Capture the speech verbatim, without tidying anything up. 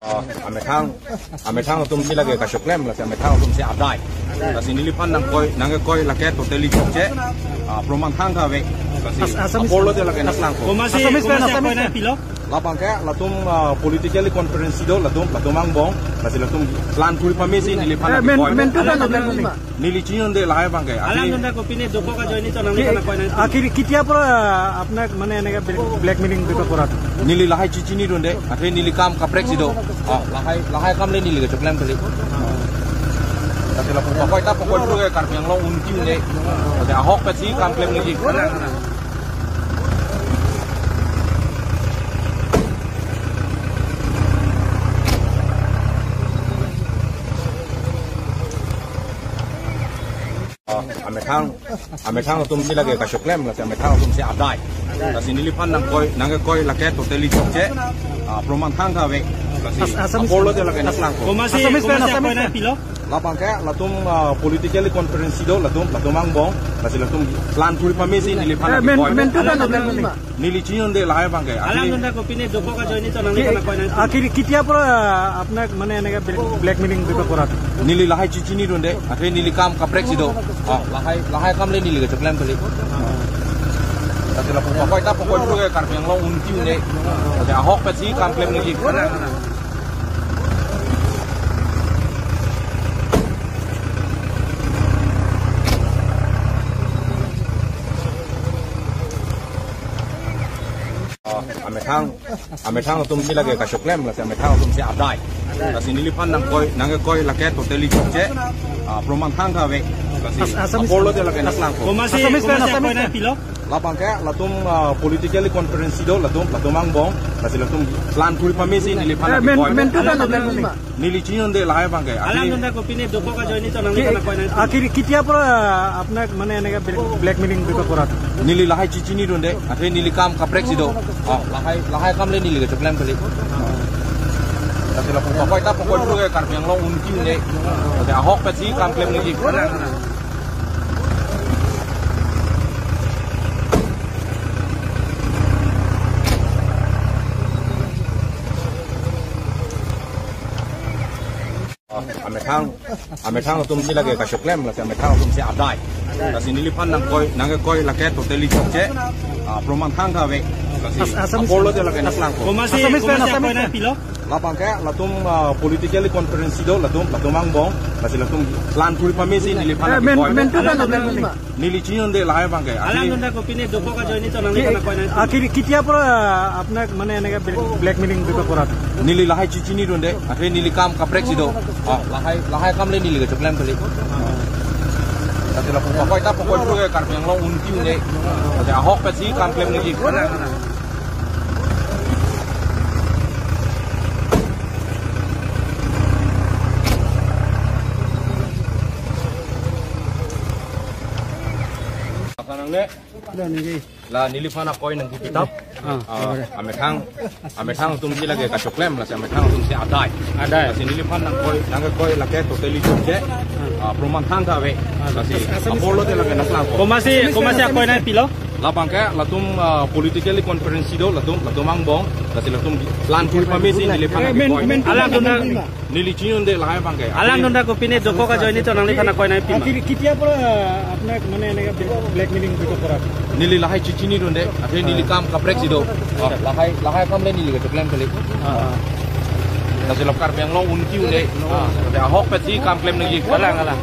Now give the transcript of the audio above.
Ah, amethang, amethang atum si lake kachoklem, lasi amethang atum si adai. Lasi neliphan nangkoi, nangkoi lake totally chokche. Ah, proman thangtha ave. Lasi Assamese apor lote lake nangklangpo. Komatsi, Assamese komatsi pen, Assamese akoi nangpilo? Labang ke latum, ah, politically conference do latum, latum angbong. Lasi latum plan thuri pamesi neliphan nangkoi. Neli chinidunde lahai abang ke. Alangdun ta kopine dokok ajoine to nangliphan akoi nang. Akiri ketia pora, ah, apnak mane eneka black, blackmailing bipa pora? Neli lahai chichinidunde, athe neli kam kaprek si do. Ah, lahai, lahai kam le neli kachoklem kali. Athe lapu pakoi ta pakoi pura Karbi Anglong unti unde. Athe ahok pasi kam klem lagi. Ah, amethang, amethang atum si lake kachoklem, lasi amethang atum si adai. Lasi neliphan nangkoi, nangkoi lake totally chokche. Ah, proman thangtha ave. Lasi Assamese apor lote lake nangklangpo. Komatsi, Assamese pen, komatsi Assamese akoi pen. Nangpilo? Labang ke latum, ah, politically conference do latum, latum angbong. Lasi latum plan thuri pamesi neliphan nangkoi. Neli chinidunde lahai abang ke. Alangdun ta kopine dokok ajoine to nangliphan akoi nang. Akiri ketia pora, ah, apnak mane eneka black, blackmailing bipa pora? Neli lahai chichinidunde, athe neli kam kaprek si do. Ah, lahai, lahai kam le neli kachoklem kali. Athe lapu pakoi ta pakoi pura Karbi Anglong unti unde. Athe ahok pasi kam klem lagi. Ah, amethang, amethang atum si lake kachoklem, lasi amethang atum si adai. Lasi neliphan nangkoi, nangkoi lake totally chokche. Ah, proman thangtha ave. Lasi Assamese apor lote lake nangklangpo. Komatsi, Assamese pen, komatsi akoi Assamese pen. Nangpilo? Labang ke latum, ah, politically conference do latum, latum angbong. Lasi latum plan thuri pamesi neliphan nangkoi. Neli chinidunde lahai abang ke. Alangdun ta kopine dokok ajoine to nangliphan akoi nang. Akiri ketia pora, ah, apnak mane eneka black, blackmailing bipa pora? Neli lahai chichinidunde, athe neli kam kaprek si do. Ah, lahai, lahai kam le neli kachoklem kali. Athe lapu pakoi ta pakoi pura Karbi Anglong unti unde. Athe ahok pasi kam klem lagi. Ah, amethang, amethang atum si lake kachoklem, lasi amethang atum si adai. Lasi neliphan nangkoi, nangkoi lake totally chokche. Ah, proman thangtha ave. Lasi Assamese apor lote lake nangklangpo. Komatsi, Assamese pen, komatsi Assamese akoi pen. Nangpilo? Labang ke latum, ah, politically conference do latum, latum angbong. Lasi latum plan thuri pamesi neliphan nangkoi. Neli chinidunde lahai abang ke. Alangdun ta kopine dokok ajoine to nangliphan akoi nang. Akiri ketia pora, ah, apnak mane eneka black, blackmailing bipa pora? Neli lahai chichinidunde, athe neli kam kaprek si do. Ah, lahai, lahai kam le neli kachoklem kali. Athe lapu pakoi ta pakoi pura Karbi Anglong unti unde. Athe ahok pasi kam klem lagi. Apa nang ne? La neliphan akoi nangkipitap. Ah, amethang, amethang atum si lake kachoklem, lasi amethang atum si adai. Adai. Lasi neliphan nangkoi, nangkoi lake totally chokche. Ah, proman thangtha ave. Lasi apor lote lake nangklangpo. Komatsi, komatsi akoi nangpilo? Labang ke latum, ah, politically conference do latum, latum angbong. Lasi latum plan thuri pamesi neliphan nangkoi. Alangdun ta Neli chinidunde lahai abang ke. Alangdun ta kopine dokok ajoine to nangliphan akoi nangpi ma? Akiri ketia pora, ah, apnak mane eneka black, blackmailing bipa pora? Neli lahai chichinidunde, athe neli kam kaprek si do. Ah, lahai, lahai kam le neli kachoklem kali. Ah. Lasi la Karbi Anglong unti unde. Ah, athe ahok pasi kam klem lagi. Alang, alang.